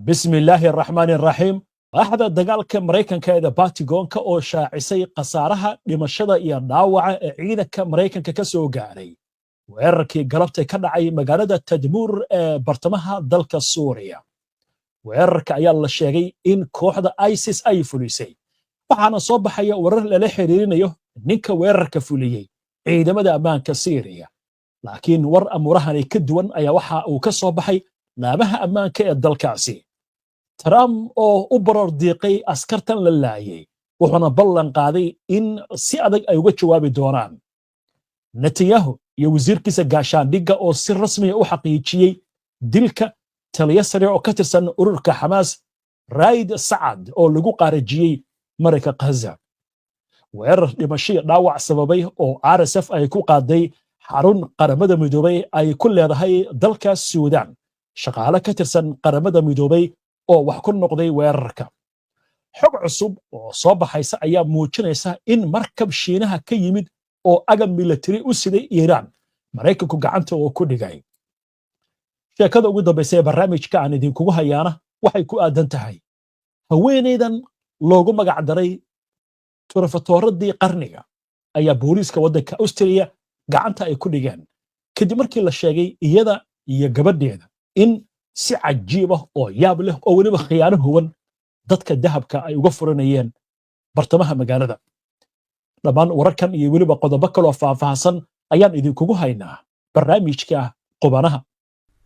Bismi illaahi araxmaani araxiim. Waaxda dagaalka Maraykanka ee Pentagonka oo shaacisay khasaaraha dhimashada iyo dhaawaca ee ciidanka Maraykanka ka soo gaaray weerarkii galabtay ka dhacay magaalada Tadmuur ee bartamaha dalka Suuriya. Weerarka ayaa la sheegay in kooxda ISIS ay fulisay, waxaana soo baxaya warar lala xiriirinayo ninka weerarka fuliyey ciidamada ammaanka Siiriya, laakiin war amuurahani ka duwan ayaa waxa uu ka soo baxay laamaha ammaanka ee dalkaasi. Trump oo u baroor diiqay askartan la laayay, wuxuuna ballan qaaday in si adag ay uga jawaabi doonaan. Netanyahu iyo wasiirkiisa gaashaandhigga oo si rasmiya u xaqiijiyey dilka taliya sare oo ka tirsan ururka Xamaas, Raid Sacad, oo lagu qaarajiyey Marinka Ghaza. Weerar dhimasho dhaawac sababay oo RSF ay ku qaaday xarun Qaramada Midoobay ay ku leedahay dalka Suudaan, shaqaale ka tirsan Qaramada Midoobay oo wax ku noqday weerarka. Xog cusub oo soo baxaysa ayaa muujinaysa in markab Shiinaha ka yimid oo agab militari u siday Iiraan Maraykanku gacanta oo ku dhigay. Sheekada ugu dambaysa ee barnaamijka aan idinkugu hayaana waxay ku aadan tahay haweenaydan loogu magac daray turafatooradii qarniga ayaa booliiska waddanka Australia gacanta ay ku dhigeen, kadib markii la sheegay iyada iyo gabadheeda in si cajiib ah oo yaab leh oo weliba khiyaano huwan dadka dahabka ay uga furanayeen bartamaha magaalada. Dhammaan wararkan iyo weliba qodobo kaloo faahfaahsan ayaan idinkugu haynaa barnaamijka Qubanaha.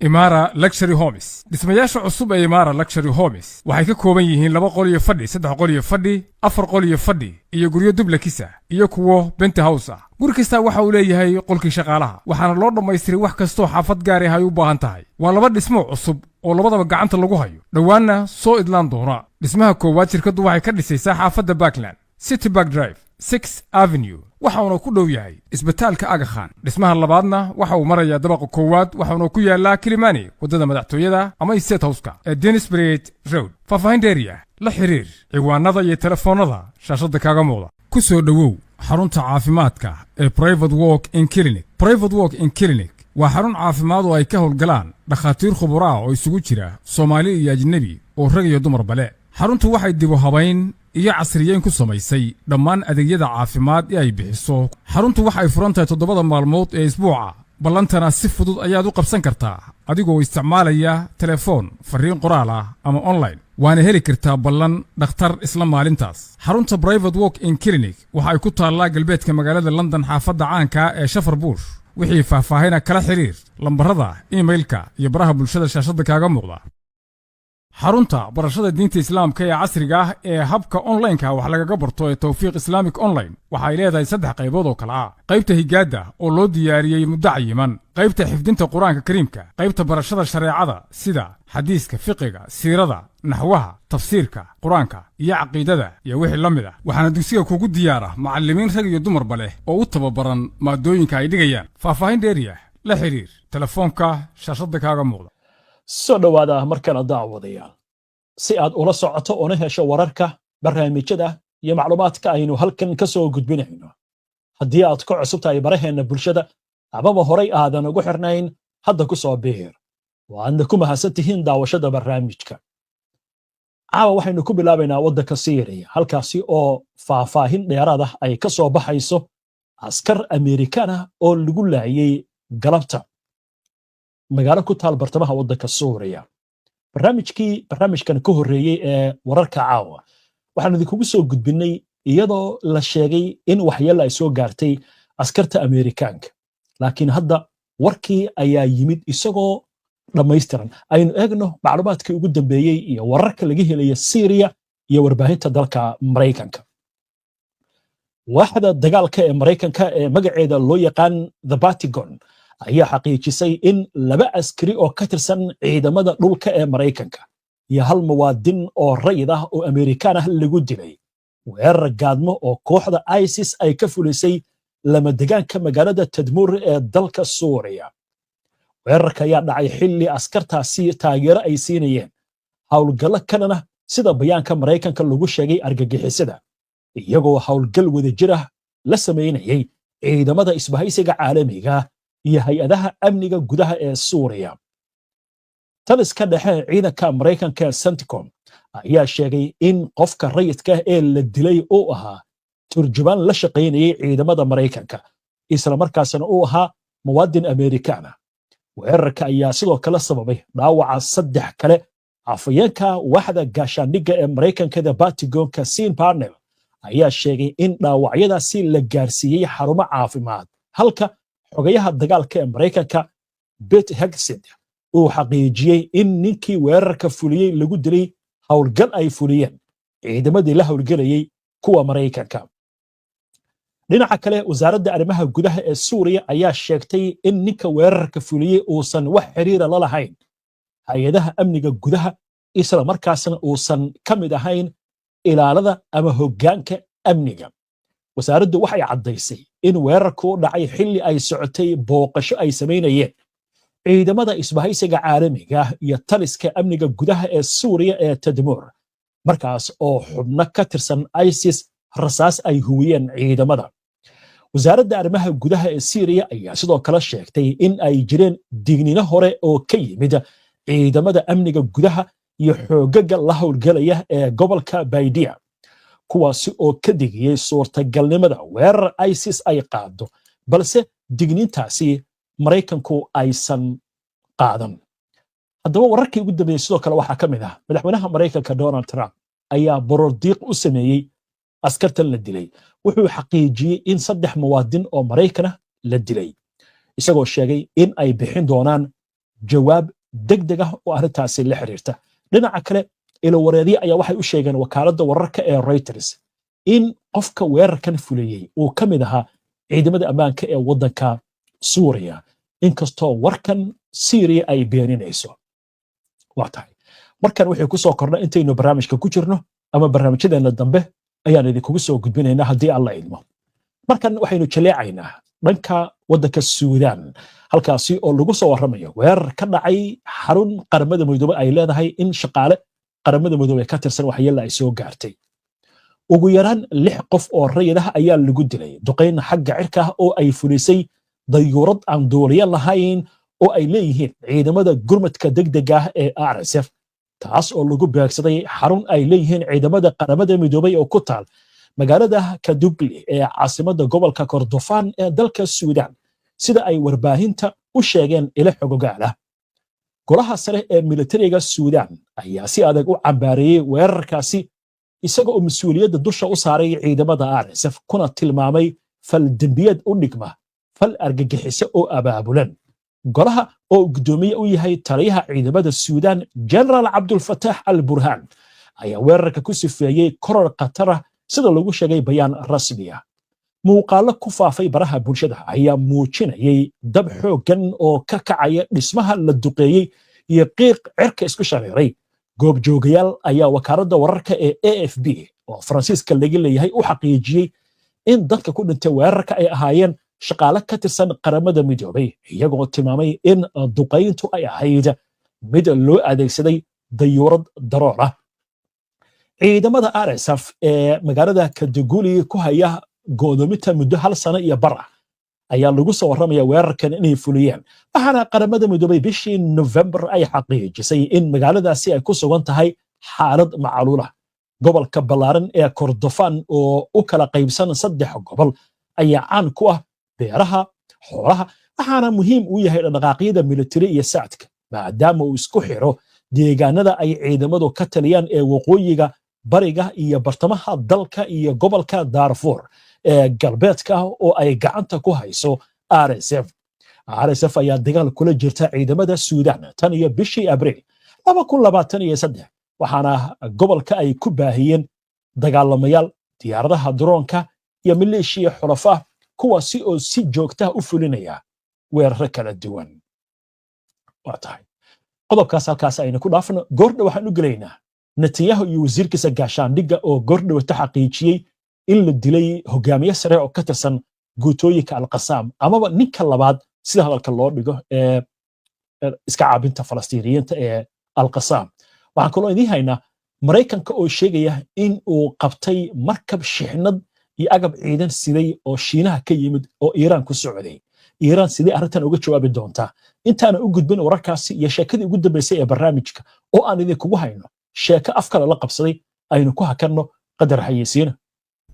Imaara Luxury Homes. Dhismayaasha cusub ee Imaara Luxury Homes waxay ka kooban yihiin 2 qol iyo fadhi, 3 qol iyo fadhi, 4 qol iyo fadhi iyo guryo duplex ah iyo kuwo penthouse ah. Guri kastaa waxa uu leeyahay qolkii shaqaalaha, waxaana loo dhammaystiray wax kastoo xaafad gaari ah ay u baahan tahay. Waa laba dhismo cusub oo labadaba gacanta lagu hayo, dhowaanna soo idlaan doona. Dhismaha koowaad shirkaddu waxay ka dhisaysaa xaafadda Parkland, City Park Drive, 6 Avenue, waxauna ku dhow yahay isbitaalka Aga Khan. Dhismaha labaadna waxa uu marayaa dabaqa koowaad, waxauna ku yaallaa Kilimani, waddada madaxtooyada ama State Houseka ee Denisbrid Road. Faahfaahin dheeriya la xiriir ciwaanada iyo telefoonnada shaashadda kaaga muuqda. Ku soo dhowow xarunta caafimaadka ee Private Walk in Clinic. Private Walk in Clinic waa xarun caafimaad oo ay ka howlgalaan dhakhaatiir khuburo ah oo isugu jira Soomaali iyo ajnebi oo rag iyo dumarba leh. Xaruntu waxay dib u habayn iyo casriyeyn ku samaysay dhammaan adeegyada caafimaad ee ay bixiso. Xaruntu waxay furan tahay 7da maalmood ee isbuuca, ballantana si fudud ayaad u qabsan kartaa adigoo isticmaalaya telefoon, farriin qoraal ah ama online, waana heli kartaa ballan dhakhtar isla maalintaas. Xarunta Private Walk in Clinic waxa ay ku taallaa galbeedka magaalada London, xaafadda caanka ee Shepherd's Bush. Wixii faahfaahina kala xiriir lambarada, emailka iyo baraha bulshada shaashadda kaaga muuqda. Xarunta barashada diinta Islaamka ee casriga ah ee habka onlineka wax lagaga barto ee Towfiiq Islamic Online waxa ay leedahay saddex qaybood oo kale ah: qaybta higaadda oo loo diyaariyey muddo cayiman, qaybta xifdinta Qur-aanka Kariimka, qaybta barashada shareecada sida xadiiska, fiqiga, siirada, naxwaha, tafsiirka Qur-aanka iyo caqiidada iyo wixii la mid ah. Waxaana dugsiga kugu diyaara macallimiin rag iyo dumarba leh oo u tababaran maadooyinka ay dhigayaan. Faahfaahin dheeriya la xiriir telefoonka shaashadda kaaga muuqda. Soo dhowaada mar kale, daawadayaal, si aad ula socoto oona hesho wararka, barnaamijyada iyo macluumaadka aynu halkan ka soo gudbinayno. Haddii aad ku cusub tahay baraheenna bulshada amaba horay aadan ugu xirnayn, hadda ku soo biir. Waadna ku mahadsan tihiin daawashada barnaamijka. Caawa waxaynu ku bilaabaynaa waddanka Siiriya, halkaasi oo faahfaahin dheeraad ah ay ka soo baxayso askar Amerikaan ah oo lagu laayay galabta magaalo ku taal bartamaha waddanka Suuriya. Barnaamijkii barnaamijkan ka horreeyey ee wararka caawa waxaan idinkugu soo gudbinnay iyadoo la sheegay in waxyeella ay soo gaartay askarta Ameerikaanka, laakiin hadda warkii ayaa yimid isagoo dhammaystiran. Aynu eegno macluumaadkii ugu dambeeyey iyo wararka laga helaya Siiriya iyo warbaahinta dalka Maraykanka. Waaxda dagaalka ee Maraykanka ee magaceeda loo yaqaan The Pentagon ayaa xaqiijisay in laba askari oo ka tirsan ciidamada dhulka ee Maraykanka iyo hal muwaadin oo rayid ah oo Amerikaan ah lagu dilay weerar gaadmo oo kooxda ISIS ay ka fulisay lamadegaanka magaalada Tadmuur ee dalka Suuriya. Weerarka ayaa dhacay xilli askartaasi taageero ay siinayeen howlgallo kalena, sida bayaanka Maraykanka lagu sheegay, argagixisada, iyagoo howlgal wadajir ah la samaynayay ciidamada isbahaysiga caalamiga iyo hay-adaha amniga gudaha ee Suuriya. Taliska dhexe ciidanka Maraykanka ee CENTCOM ayaa sheegay in qofka rayidka ee la dilay uu ahaa turjubaan la shaqaynayay ciidamada Maraykanka, isla markaasna uu ahaa muwaadin Amerikaana. Weerarka ayaa sidoo kale sababay dhaawaca saddex kale. Afhayeenka waaxda gaashaandhigga ee Maraykanka, The Pentagonka, Sean Parnell ayaa sheegay in dhaawacyadaasi la gaarsiiyey xarumo caafimaad, halka xogayaha dagaalka ee Maraykanka Pete Hegseth uu xaqiijiyey in ninkii weerarka fuliyey lagu dilay howlgal ay fuliyeen ciidamadii la howlgelayey kuwa Maraykanka. Dhinaca kale, wasaaradda arrimaha gudaha ee Suuriya ayaa sheegtay in ninka weerarka fuliyey uusan wax xiriira la lahayn hay-adaha amniga gudaha, isla markaasna uusan ka mid ahayn ilaalada ama hoggaanka amniga. Wasaaraddu waxay caddaysay in weerarku u dhacay xilli ay socotay booqasho ay samaynayeen ciidamada isbahaysiga caalamiga ah iyo taliska amniga gudaha ee Suuriya ee Tadmuur, markaas oo xubno ka tirsan ISIS rasaas ay huwiyeen ciidamada. Wasaaradda arrimaha gudaha ee Siiriya ayaa sidoo kale sheegtay in ay jireen digniino hore oo ka yimid ciidamada amniga gudaha iyo xoogaga la howlgelaya ee gobolka Baydiya, kuwaasi oo ka digiyey suurtagalnimada weerar ISIS ay qaado, balse digniintaasi Maraykanku aysan qaadan. Haddaba, wararkii ugu dambeeyey sidoo kale waxaa ka mid ah madaxweynaha Maraykanka Donald Trump ayaa borordiiq u sameeyey askartan la dilay. Wuxuu xaqiijiyey in saddex muwaadin oo Maraykan ah la dilay, isagoo sheegay in ay bixin doonaan jawaab degdeg ah oo arrintaasi la xiriirta. Dhinaca kale, ilowareedyo ayaa waxay u sheegeen wakaaladda wararka ee Reuters in qofka weerarkan fuliyey uu ka mid ahaa ciidamada ammaanka ee waddanka Suuriya, inkastoo warkan Siiriya ay beeninayso. Waa tahay, markan wixii ku soo kordha intaynu barnaamijka ku jirno ama barnaamijyadeena dambe ayaan idinkugu soo gudbinaynaa, haddii Alla idmo. Markan waxaynu jaleecaynaa dhanka waddanka Suudaan, halkaasi oo lagu soo warramayo weerar ka dhacay xarun Qaramada Midoobey ay leedahay in shaqaale Qaramada Midoobey ka tirsan waxyeella ay soo gaartay. Ugu yaraan lix qof oo rayid ah ayaa lagu dilay duqayn xagga cirka ah oo ay fulisay dayuurad aan duuliyo lahayn oo ay leeyihiin ciidamada gurmadka degdega ah ee RSF, taas oo lagu beegsaday xarun ay leeyihiin ciidamada Qaramada Midoobey oo ku taal magaalada Kadugli ee caasimadda gobolka Kordofaan ee dalka Suudaan, sida ay warbaahinta u sheegeen ilo xogogaal ah. Golaha sare ee militariga Suudaan ayaa si adag u cambaareeyey weerarkaasi, isaga oo mas-uuliyadda dusha u saaray ciidamada RSF, kuna tilmaamay fal dembiyeed u dhigma fal argagixiso oo abaabulan. Golaha oo guddoomiye u yahay taliyaha ciidamada Suudaan, General Cabdulfataax al Burhaan, ayaa weerarka ku sifeeyey koror khatar ah, sida lagu sheegay bayaan rasmi ah. Muuqaallo ku faafay baraha bulshada ayaa muujinayay dab xooggan oo ka kacaya dhismaha la duqeeyey iyo qiiq cirka isku shareeray. Goobjoogayaal ayaa wakaaladda wararka ee AFP oo Faransiiska laga leeyahay u xaqiijiyey in dadka ku dhintay weerarka ay ahaayeen shaqaale ka tirsan Qaramada Midoobay, iyagoo tilmaamay in duqayntu ay ahayd mid loo adeegsaday dayuurad drone ah. Ciidamada RSF ee magaalada Kaduguli ku haya go'doominta muddo hal sano iyo bar ah ayaa lagu soo warramaya weerarkan inay fuliyeen, waxaana Qaramada Midoobay bishii Nofembar ay xaqiijisay in magaaladaasi ay ku sugan tahay xaalad macaluula. Gobolka ballaaran ee Kordofaan oo u kala qaybsan saddex gobol ayaa caan ku ah beeraha, xoolaha, waxaana muhiim u yahay dhaqdhaqaaqyada militari iyo saadka, maadaama uu isku xiro deegaanada ay ciidamadu ka taliyaan ee waqooyiga, bariga iyo bartamaha dalka iyo gobolka Darfur ee galbeedka ah oo ay gacanta ku hayso RSF. RSF ayaa dagaal kula jirta ciidamada Suudaan tan iyo bishii Abriil 2023, waxaana gobolka ay ku baahiyeen dagaalamayaal, diyaaradaha drone-ka iyo maleeshiya xulafa, kuwaasi oo si joogta u fulinaya weeraro kala duwan. Waa tahay, qodobkaas halkaas aynu ku dhaafno. Goordha waxaan u gelaynaa Netanyahu iyo wasiirkiisa gaashaandhigga oo goordhawata xaqiijiyey in la dilay hogaamiye sare oo ka tirsan guutooyinka Alqasaam, amaba ninka labaad sida hadalka loo dhigo ee iska caabinta Falastiiniyiinta ee Alqasaam. Waxaan kaloo idiin haynaa Maraykanka oo sheegaya in uu qabtay markab shixnad iyo agab ciidan siday oo Shiinaha ka yimid oo Iiraan ku socday, Iiraan sidee arrintan uga jawaabi doontaa? Intaana u gudbin wararkaasi iyo sheekadii ugu dambaysay ee barnaamijka oo aan idinkugu hayno sheeko afkale la qabsaday, aynu ku hakanno qadar xayeysiina.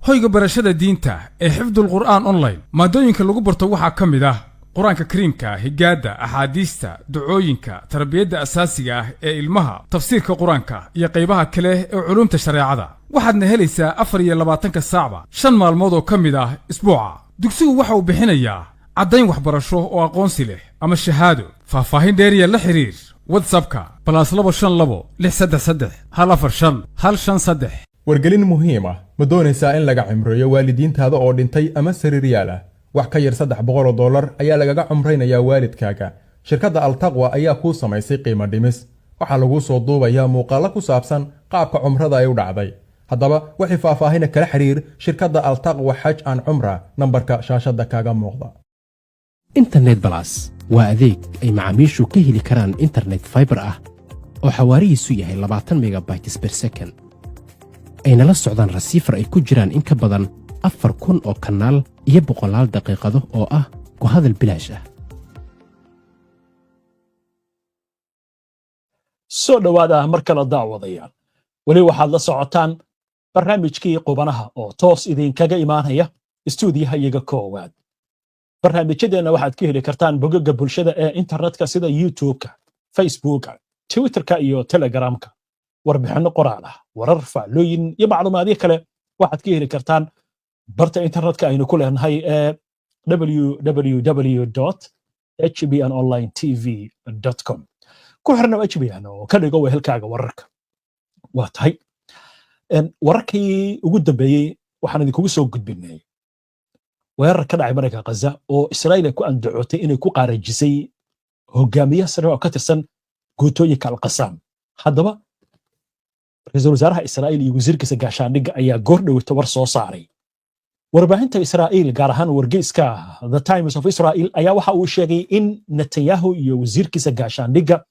Hoyga barashada diinta ee Xifdul Qur'aan Online, maadooyinka lagu barto waxaa ka mid ah Qur-aanka Kariimka, higaadda, axaadiista, ducooyinka, tarbiyadda asaasiga ah ee ilmaha, tafsiirka Qur-aanka iyo qaybaha kale ee culuumta shareecada. Waxaadna helaysaa 24-ka saacba, 5 maalmood oo ka mid ah isbuuca. Dugsigu waxa uu bixinayaa caddayn waxbarasho oo aqoonsi leh ama shahaado. Faahfaahin dheeriya la xiriir WhatsAppka +252 633 145 153. Wargelin muhiim ah: ma doonaysaa in laga cimreeyo waalidiintaada oo dhintay ama sariiryaal ah? Wax ka yar $300 ayaa lagaga cumraynayaa waalidkaaga. Shirkadda Altaqwa ayaa kuu samaysay qiimo dhimis. Waxaa laguu soo duubayaa muuqaallo ku saabsan qaabka cumrada ay u dhacday. Haddaba wixii faahfaahina kala xiriir shirkadda Altaqwa Xaj an Cumra, nambarka shaashadda kaaga muuqda. Internet Plus waa adeeg ay macaamiishu ka heli karaan internet fiber ah oo xawaarihiisu yahay 20 megabytes per second, ayna la socdaan receiver ay ku jiraan in ka badan 4000 oo kanaal iyo boqolaal daqiiqado oo ah ku hadal bilaash ah. Soo dhowaada mar kale, daawadayaal. Weli waxaad la socotaan barnaamijkii Qubanaha oo toos idinkaga imaanaya istuudiyaha iyaga koowaad. Barnaamijyadeenna waxaad ka heli kartaan bogagga bulshada ee internetka sida YouTube-ka, Facebooka, Twitterka iyo Telegramka. Warbixinno qoraal ah, warar, faallooyin iyo macluumaadyo kale waxaad ka heli kartaan barta internetka aynu ku leenahay ee www hbnonline tv com. Ku xirnow HBN oo ka dhigo wehelkaaga wararka. Waa tahay, wararkii ugu dambeeyey waxaan idinkugu soo gudbinay weerar ka dhacay marayka Ghaza oo Israa'iil ay ku andacotay inay ku qaarajisay hogaamiye sare oo ka tirsan guutooyinka Alqasaam. Haddaba ra-iisul wasaaraha Israa'iil iyo wasiirkiisa gaashaandhigga ayaa goor dhoweyta war soo saaray. Warbaahinta Israa'iil, gaar ahaan wargeyska The Times of Israel, ayaa waxa uu sheegay in Netanyahu iyo wasiirkiisa gaashaandhigga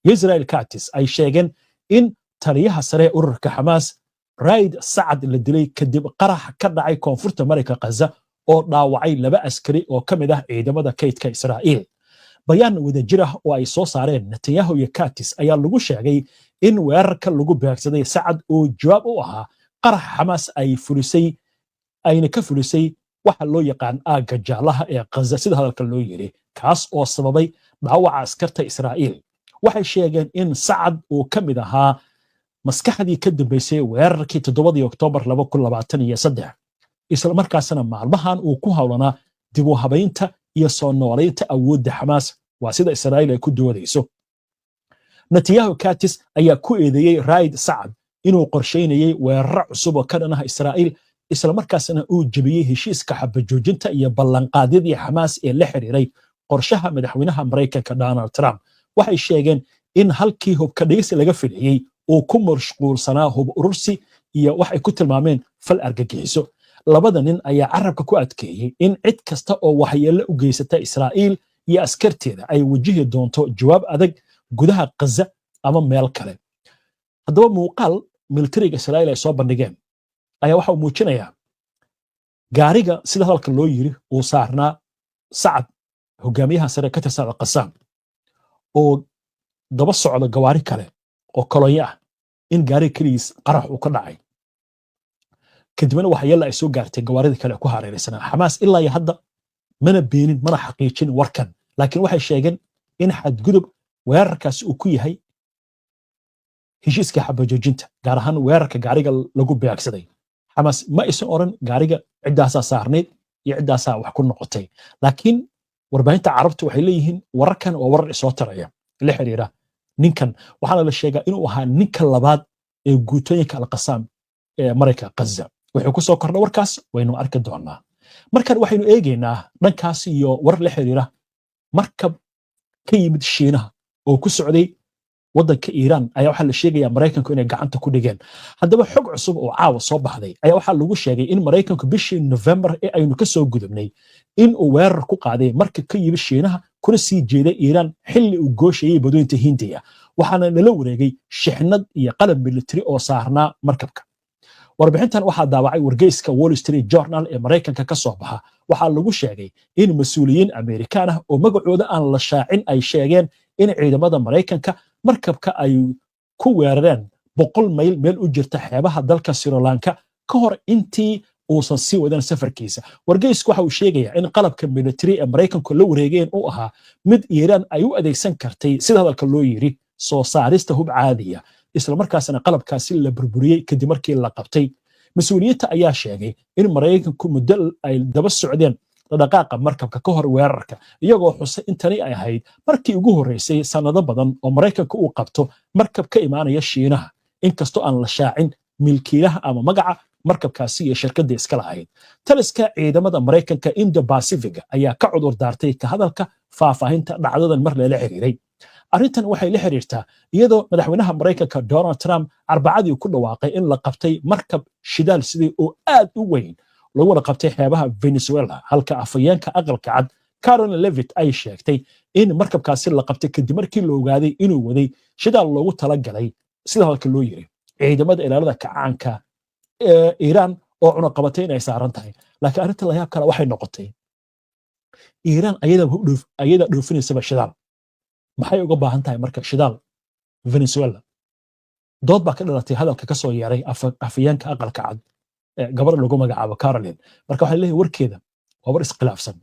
Israel Katz ay sheegeen in taliyaha sare ee ururka Xamaas, Raid Sacad, la dilay kadib qarax ka dhacay koonfurta marayka Ghaza oo dhaawacay laba askari oo ka mid ah ciidamada kaydka Israa'iil. Bayaan wadajir ah oo ay soo saareen Netanyahu iyo Katz ayaa lagu sheegay in weerarka lagu beegsaday Sacad oo jawaab u ahaa qarax Xamaas ay fulisay, ayna ka fulisay waxa loo yaqaan aagga jaalaha ee Ghaza, sida hadalka loo yiri, kaas oo sababay dhaawaca askarta Israa'iil. Waxay sheegeen in Sacad uu ka mid ahaa maskaxdii ka dambeysay weerarkii 7-dii Oktoobar 2023, isla markaasna maalmahan uu ku howlanaa dib u habaynta iyo soo noolaynta awoodda Xamaas, waa sida Israa'iil ay ku doodayso. Netanyahu Katz ayaa ku eedeeyey Raid Sacad inuu qorshaynayey weeraro cusub oo ka dhan ah Israa'iil, isla markaasna uu jebiyey heshiiska xabajoojinta iyo ballanqaadyadii Xamaas ee la xiriiray qorshaha madaxweynaha Maraykanka Donald Trump. Waxay sheegeen in halkii hubka dhigis laga filayey uu ku mashquulsanaa hub urursi iyo waxay ku tilmaameen fal argagixiso. Labada nin ayaa carabka ku adkeeyey in cid kasta oo waxyeello u geysata Israa'iil iyo askarteeda ay wajihi doonto jawaab adag, gudaha Ghaza ama meel kale. Haddaba muuqaal militariga Israa'iil ay soo bandhigeen ayaa waxa uu muujinayaa gaariga, sida hadalka loo yiri, uu saarnaa Sacad, hogaamiyaha sare ka tirsan Alqasaam, oo daba socda gawaari kale oo kolonyo ah, in gaariga keligiis qarax uu ka dhacay, kadibna waxyeella ay soo gaartay gawaarida kale ku hareeraysanaa. Xamaas ilaa iyo hadda mana beenin mana xaqiijin warkan, laakiin waxay sheegeen in xadgudub weerarkaasi uu ku yahay heshiiska xabajoojinta, gaar ahaan weerarka gaariga lagu beegsaday. Xamaas ma aysan oran gaariga ciddaasaa saarnayd iyo ciddaasaa wax ku noqotay, laakiin warbaahinta Carabtu waxay leeyihiin wararkan waa warar isoo taraya la xiriira ninkan. Waxaana la sheegaa inuu ahaa ninka labaad ee guutooyinka Alqasaam ee marayka Ghaza. Wuxuu ku soo kordha warkaas waynu arki doonaa. Markan waxaynu eegaynaa dhankaas iyo warar la xiriira markab ka yimid Shiinaha oo ku socday waddanka Iiraan ayaa waxaa la sheegayaa Maraykanku inay gacanta ku dhigeen. Haddaba xog cusub oo caawa soo baxday ayaa waxaa lagu sheegay in Maraykanku bishii Nofembar ee aynu ka soo gudubnay in uu weerar ku qaaday markab ka yimid Shiinaha kuna sii jeeday Iiraan xilli uu gooshayey badweynta Hindiya, waxaana lala wareegay shixnad iyo qalab militari oo saarnaa markabka. Warbixintan waxaa daawacay wargeyska Wall Street Journal ee Maraykanka ka soo baxa. Waxaa lagu sheegay in mas-uuliyiin Amerikaan ah oo magacooda aan la shaacin ay sheegeen in ciidamada Maraykanka markabka ay ku weerareen 100 mayl meel u jirta xeebaha dalka Sri Lanka ka hor intii uusan sii wadan safarkiisa. Wargeysku waxa uu sheegayaa in qalabka military ee Maraykanku la wareegeen uu ahaa mid Iiraan ay u adeegsan kartay, sida hadalka loo yiri, soo saarista hub caadiya, islamarkaasna qalabkaasi la burburiyey kadib markii la qabtay. Mas-uuliyiinta ayaa sheegay in Maraykanku muddo ay daba socdeen dhaqaaqa markabka ka hor weerarka, iyagoo xusay in tani ay ahayd markii ugu horreysay sannado badan oo Maraykanka uu qabto markab ka imaanaya Shiinaha, inkastoo aan la shaacin milkiilaha ama magaca markabkaasi iyo shirkadda iska lahayd. Taliska ciidamada Maraykanka Indo Pacifiga ayaa ka cudur daartay ka hadalka faahfaahinta dhacdadan mar lala xiriiray. Arrintan waxay la xiriirtaa iyadoo madaxweynaha Maraykanka Donald Trump Arbacadii ku dhawaaqay in la qabtay markab shidaal sidii oo aad u weyn, laguna qabtay xeebaha Venezuela, halka afhayeenka Aqalka Cad Karoline Leavitt ay sheegtay in markabkaasi la qabtay kadib markii la ogaaday inuu waday shidaal loogu talagalay, sida hadalka loo yiri, ciidamada ilaalada kacaanka ee Iiraan oo cunaqabatay inay saaran tahay. Laakiin arrinta layaab kale waxay noqotay, Iiraan ayada dhoofinaysaba shidaal, maxay uga baahan tahay marka shidaal Venezuela? Dood baa ka dhalatay hadalka ka soo yeeray afhayeenka Aqalka Cad, gabadha lagu magacaabo Karoline. Marka waxay leeyahay warkeeda waa war iskhilaafsan.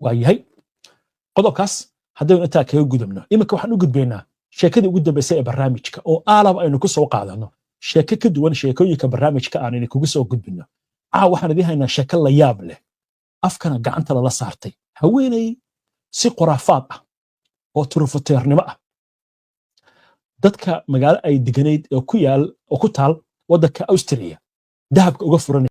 Waa yahay, qodobkaas haddaynu intaa kaga gudubno, iminka waxaan u gudbaynaa sheekadii ugu dambaysay ee barnaamijka, oo aalab aynu ku soo qaadano sheeko ka duwan sheekooyinka barnaamijka aan idinkugu soo gudbino. Caawa waxaan idiin haynaa sheeko la yaab leh, afkana gacanta lala saartay, haweeney si khuraafaad ah oo turufuteernimo ah dadka magaalo ay deganayd oo ku yaal oo ku taal waddanka Austria dahabka uga furanay.